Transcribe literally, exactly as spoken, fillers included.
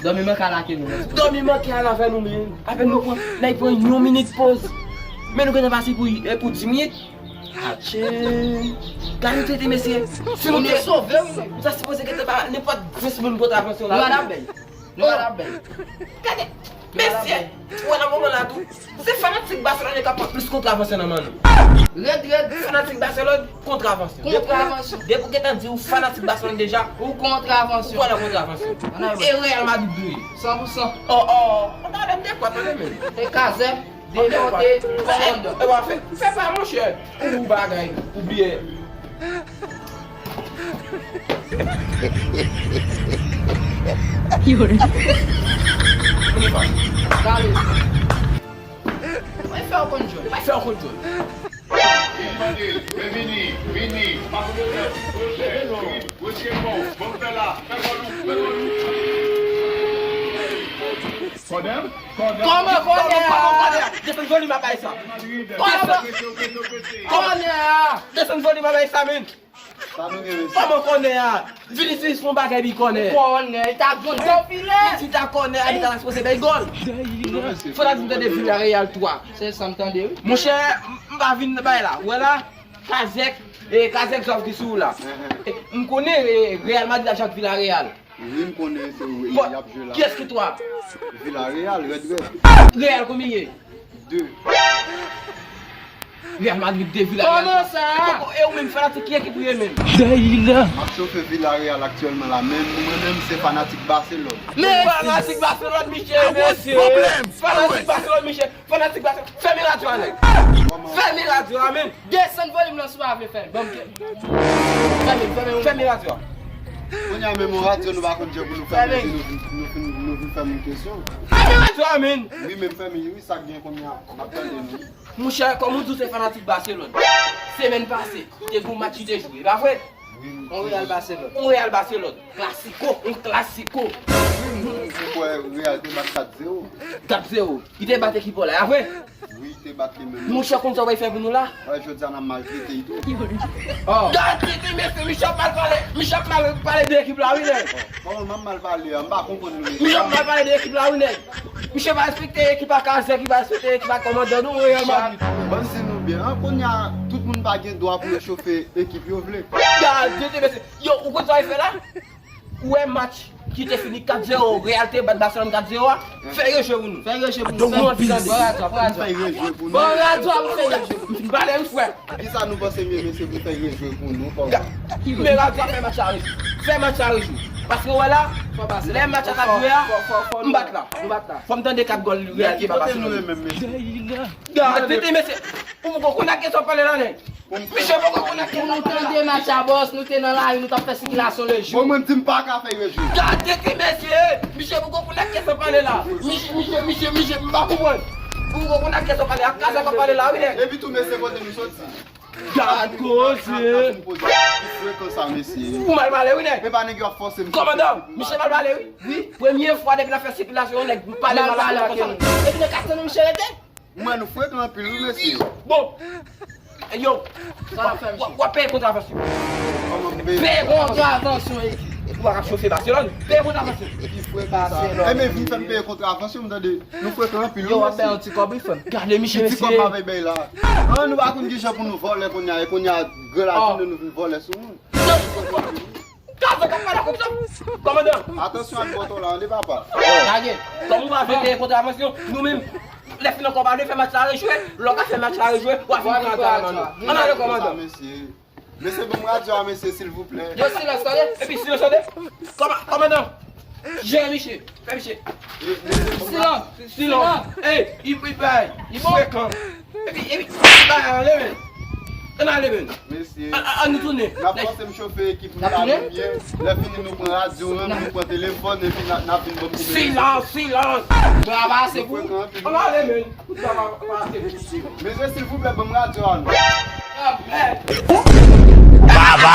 Dòmi manke al avè nou, men. Dòmi manke al avè nou, men. Apèn nou pran, nèg pran yon minit poz. Men nou gentan pase pou, eh, pou dis minit. Atchè. Gade nou trete mesye. Si nou te sove, wi. Nou ta sipoze gentan ba nenpòt dis moun kontravansyon la. Nou al ap bèy. Nou al ap bèy. Gade. Mesye, ou wè nan moman la tou, se fanatik Barcelone yo k ap pran plis kontravansyon nan men nou. Rèd, rèd. Fanatik Barcelone, kontravansyon. Kontravansyon. Depi, depi w gentan di ou fanatik Barcelone deja, ou kontravansyon. Ou pran nan kontravansyon. Ann al wè. E Real Madrid dwe. San pou san. Oh, oh. Ann al wè, m te kwè tande, men. E Kazèk, demonte, kòmandan. E, e, fè, fè pa, monchè. Ou bagay, ou biyè. Mwen fè w konn jwe. Mwen fè w konn jwe. Vini, vini, vini. Kònè? Kòman kònè a? Desann volim a bay sa. Kòman kònè a? Desann volim a bay sa, men. Sa nou gen, mesye? Kòman kònè a? Vinicius fè yon bagay li kònè. Kònè, li ta jwenn yon filè. Li ta kònè a, li ta sipoze bay gòl. Fò ta di m tande Villarreal twa. Se sa m tande, wi. Monchè, m, m pa vin bay la. Ou wè la? Kazèk, e, Kazèk zòf ki sou ou la. E, m konnen, e, Real Madrid ap jwe ak Villarreal. Wi, m konnen se w, e, y ap jwe la. Kiyès ki twa? Villarreal, rèd, rèd. Real konbyen ye? De. Real Madrid de, Villarreal twa. Kòman sa? Kòman, e ou menm, fanatik ki ekip ou ye menm? M ap chofe Villarreal aktyèlman la, men mwen menm se fanatik Barcelone. Men fanatik Barcelone, mesye, mesye. Fanatik Barcelone, mesye. Fanatik Barcelone. Fèmen radyo a, nèg. Fèmen radyo a, men. Desann volim nan si w pa vle fè l. Ban m ke. Fèmen, fèmen, fèmen radyo a. Kounye a menm yon radyo nou pa konn jan pou nou fèmen, nou vin, nou vin, nou vin fè moun kesyon. Fèmen radyo a, men. Wi, men fèmen, wi, sa k gen kounye a. M ap tande nou. Monchè, kòm ou di w se fanatik Barcelone, semèn pase, te gen yon match ki te jwe, e pa vre? Wi, wi. On Real Barcelone. On Real Barcelone. Klasiko, on klasiko. Ou kwè Real te bat kat zewo? Kat zewo. Li te bat ekip la, e pa vre? Wi, te bat li menm. Monchè, konn sa w pral fè pou nou la? Wè, jodi a n ap maltrete l tou. Oh. Gade, mesye, Michel ap mal pale, Michel ap mal pale de ekip la, wi, nèg. Kòman m ap mal pale a? M pa konprann nou, mesye. Michel ap mal pale de ekip la, wi, nèg. Misye pa respekte ekip a Kazèk, li pa respekte ekip a kòmandan nou, Real Madrid. Ban m di nou byen, an, kounye a, tout moun pa gen dwa pou yo chofe ekip yo vle. Gade, mesye. Yo, ou konn sa w fè la? Ou wè match ki te fini kat zewo, Real te bat Barcelone kat zewo a, fè rejwe pou nou. Fè rejwe pou nou. Donk nou anvi tande. Ban radyo a pou fè rejwe pou nou. Ban radyo a pou fè rejwe pou nou. M fin pale wi, frè. Kisa nou panse m ye, mesye, pou fè rejwe pou nou, kòman? Men radyo a, fè match la rejwe. Fè match la rejwe. Paske ou wè la, lè match la t ap jwe a, m bat la. Nou bat la. Fò m tande kat gòl Real te ba Barcelone. Gade, mesye. Ou poko konn ak kiyès w ap pale la, nèg. Misye poko konn ak kiyès w ap pale la. Pou nou tande match a, bòs, nou te nan lari, nou t ap fè sikilasyon lejou. Bon, mwen di m pa ka fè rejwe. Gade ti mesye, misye poko konn ak kiyès w ap pale la. Misye, misye, misye, misye, m pa konprann. Ou poko konn ak kiyès w ap pale, ak Kazèk w ap pale la, wi, nèg. Epi tou, mesye, kote nou soti? Gad koze. Frekan sa, mesye. Ou mal pale, wi, nèg. E pa nèg yo ap fòse m. Kòmandan, misye mal pale, wi. Wi, premye fwa depi n ap fè sikilasyon, nèg pale mal ak nou konsa. Epi nèg ap tann misye rete. Mwen, nou frekan anpil, wi, mesye. Bon. Yo. Sa w ap fè, mesye? W ap peye kontravansyon. Kòman m peye? Peye kontravansyon, ekip. Ou pa ka chofe Barcelone. Peye kontravansyon. Ki frekan sa? Enben, vin fè m peye kontravansyon, m tande. Nou frekan anpil, wi, mesye. Yo, w ap bay yon ti kòb, wi, frè m. Gade, mesye, mesye. Ki ti kòb m ap bay la? An, nou pa konn kijan pou nou vòlè kounye a, e kounye a, gran lajenn nou, nou vin vòlè sou moun. Kazèk ap pale konsa. Kòmandan. Atansyon ak bòtò la, tande papa. Lage. Kòm ou pa vle peye kontravansyon, nou menm, lè fin ankò pa vle fè match la rejwe, lè w ka fè match la rejwe, w a fin pran atann nou. Ann ale, kòmandan. Mesye, mesye, ban m radyo a, mesye, silvouplè. Yo, silans, tande. Epi silans, tande. Kòma-, kòmandan. Jere misye. Fè misye. Silans. Silans. Ey, li, li bay. Li frekan. Epi, epi, bay, ann ale, men. Ann ale, men. Mesye. Ann, ann, ann nou tounen. N ap fòse m chofe ekip nou la, nou byen. Lè fini, nou pran radyo an, nou pran telefòn, epi n a, n ap vin ban m koupe. Silans, silans. Bra pa ase pou ou. Ann ale, men. Kout bra pa, pa ase pou ou. Mesye, silvouplè, ban m radyo a, non. Ah, mèd. Baba.